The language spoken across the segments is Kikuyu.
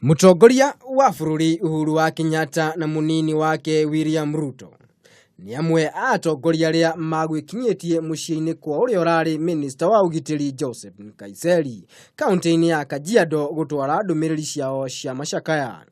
Mũtongoria wa bũrũri Uhuru wa Kenyatta na mũnini wake William Ruto nĩ amwe a atongoria arĩa magwĩkinyĩtie mũciĩ-inĩ kwa ũrĩa ũrarĩ minista wa ũgitĩri Joseph Nkaiseri kaunti-inĩ ya Kajiado gũtwara ndũmĩrĩri ciao cia macakaya.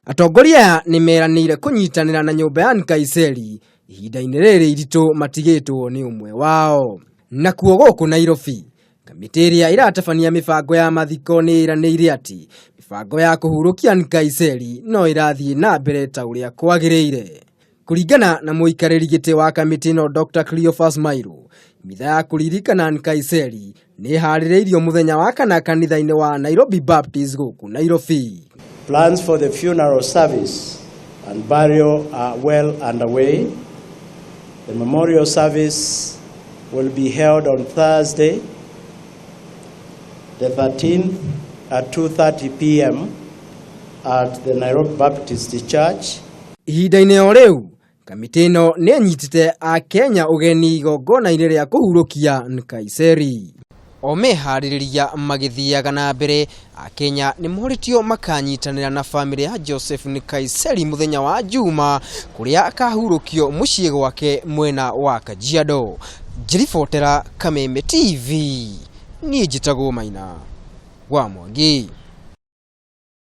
Atongoria aya nĩ meranĩire kũnyitanĩra na nyũmba ya Nkaiseri ihinda-inĩ rĩrĩ iritũ matigĩtwo nĩ ũmwe wao. Nakuo gũkũ Nairobi, kamĩtĩ ĩrĩa ĩratabania mĩbango ya mathiko nĩ ĩranĩire atĩ mĩbango ya kũhurũkia Nkaiseri no ĩrathiĩ na mbere ta ũrĩa kwagĩrĩire. Kũringana na mũikarĩri gĩtĩ wa kamĩtĩ ĩno Dr. Cleophas Mairu, mitha ya kũririkana Nkaiseri nĩ ĩharĩrĩirio mũthenya wa kana kanitha-inĩ wa Nairobi Baptist gũkũ Nairobi. Plans for the funeral service and burial are well underway. The memorial service will be held on Thursday, the 13th at 2:30 p.m. at the Nairobi Baptist Church. Ihinda-inĩ o rĩu, kamĩtĩ ĩno nĩ ĩnyitĩte Akenya ũgeni igongona-inĩ rĩa kũhurũkia Nkaiseri. O meharĩrĩria magĩthiaga na mbere, Akenya nĩ morĩtio makanyitanĩra na bamĩrĩ ya Joseph Nkaiseri mũthenya wa Juma kũrĩa akahurũkio mũciĩ gwake mwena wa Kajiado. Ngĩribotera Kameme TV, niĩ njĩtagwo Maina wa Mwangi.